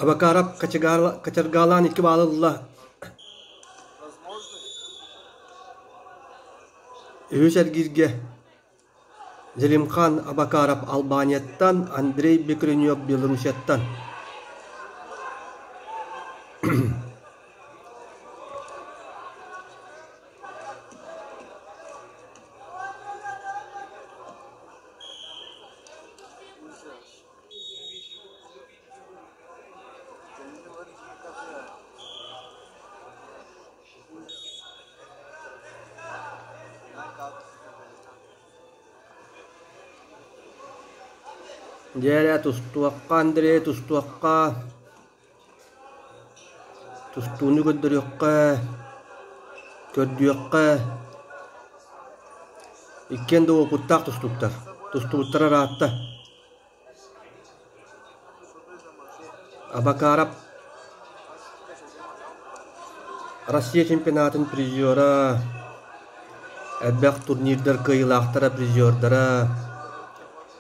Абакаров кочергалаан икки баалы ылла. Үһүс эргииргэ Зелимхан Абакаров Албанияттан, Андрей Бекренев Белоруссияттан. Дьэ эрэ тустуохха, Андрей, тустуохха, тустууну көрдөрүөххэ, көрдүөххэ. Иккиэн да уопуттаах тустууктар. Тустубуттара ыраатта. Абакаров Россия чемпионатын призера, элбэх турнирдар кыайыылаахтара, призердара,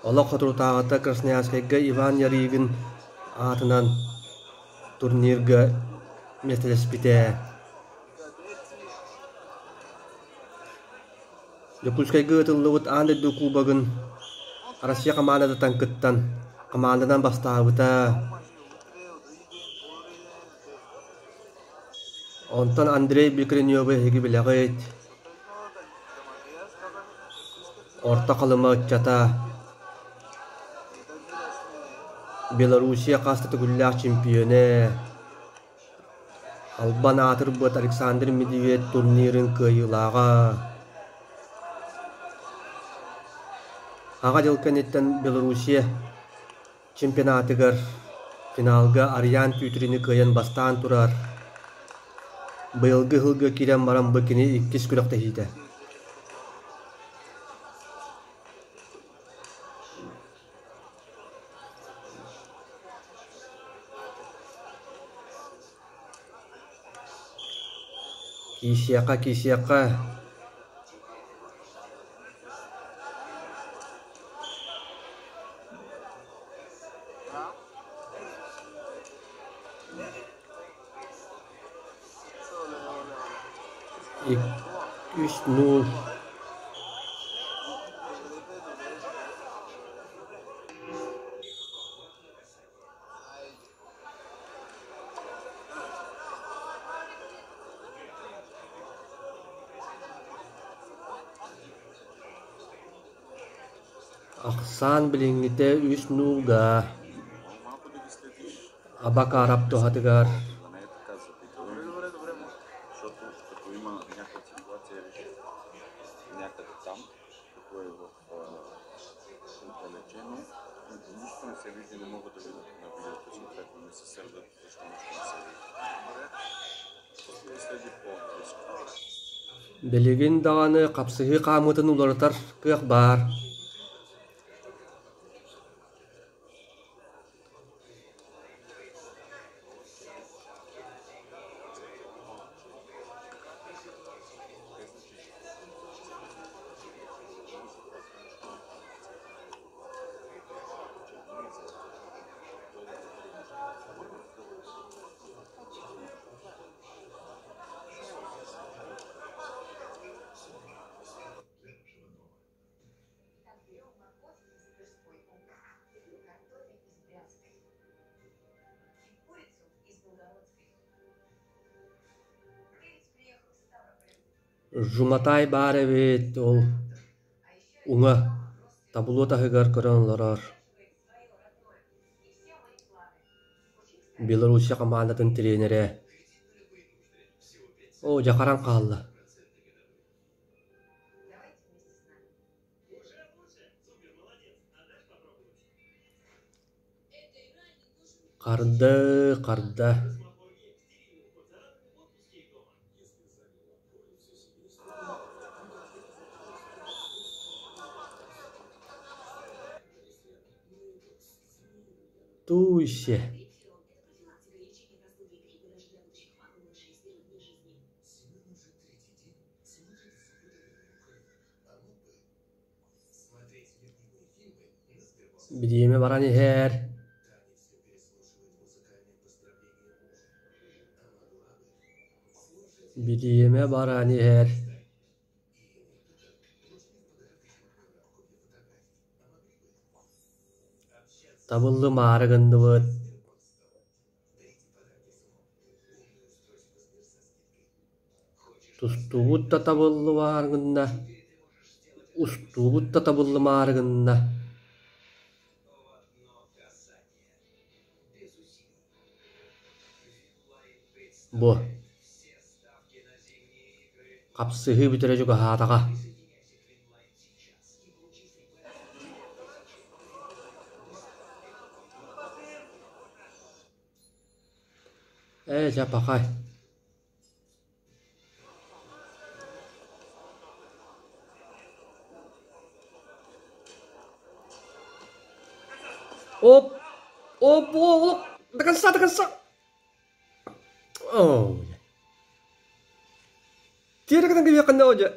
олох соторутааҕыта Красноярскайга Иван Ярыгин аатынан турнирга миэстэлэспитэ. Дьокуускайга ыытыллыбыт Аан дойду Кубогын Россия хамаандатыттан кыттан, хамаанданан бастаабыта. Онтон Андрей Бекреневы эһиги билэҕит. Орто Халыма ыччата Белоруссия хас да төгүллээх чемпионэ. Албан аатырбыт Александр Медведь турнирын кыайыылааҕа. Аҕа дьыл кэнниттэн Белоруссия чемпионатыгар финалга Арыйаан Түүтүрүнү кыайан бастаан турар. Быйылгы ыһылга киирэн баран бу кини иккис күрэхтэһиитэ. Киисиэхэ, киисиэхэ Үс нуул Ахсаан билиҥҥитэ үс нуулга Абакаров туһатыгар Билигин даҕаны хапсыһыы хаамыытын уларытар кыах баар. Жуматай баар эбит, ол уҥа табло таһыгар көрөн олорор Белоруссия хамаандатын тренерэ. Оо, дьэ харан хаалла. Харда, харда Тууй-се Бириэмэ баран иһэр. Бириэмэ баран иһэр. Табыллымаары гынныбыт. Тустуубут да табыллыбаары гынна, устуубут да табыллымаары гынна. Бу хапсыһыы бүтэрэ чугаһаатаҕа. Ээ, дьэ, пахай. Оп, оп, оп, до конца, до конца. Оо, тиэрэ гынан кэбиһиэххин да, дьэ.